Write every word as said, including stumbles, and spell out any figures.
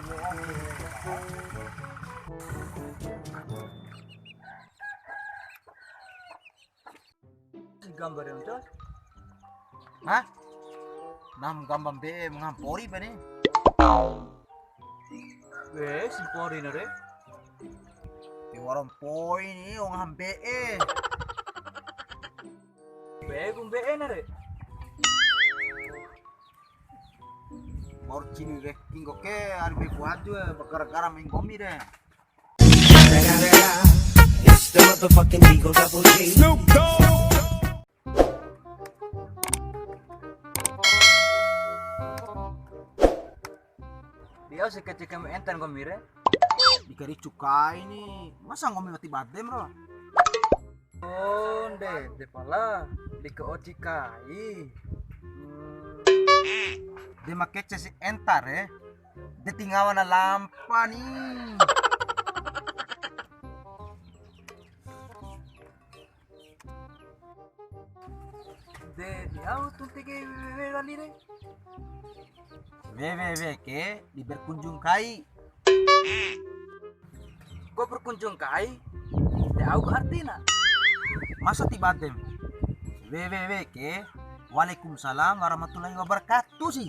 Si gambar yang cos. Hah? Nam gamba mbe'e ngaha mpori pa ni. Eh, si mpori na re. Ti wara mpoi ni, wa'u ngaha mbe'e. Mbe'e ku mbe'e na re. Wa'ur cini weki nggomi ke, ari be kuadu, gara-gara main gomi re. It's the motherfucking Eagle Double G. Dia si kecil kami enten nggomi re. Di karicu kai ni, masa nggomi wati badem ro? Oh, ndede pala, di ke oci kai. Hmm. De ma kece si enta re, de ti ngawa na lampa ni. De, di au tunti ke wewe wali re. Wewe ke di berkunjung kai. Ko berkunjung kai? De au artina. Masa ti badem? Wewe ke. Waalaikumsalam warahmatullahi wabarakatuh si.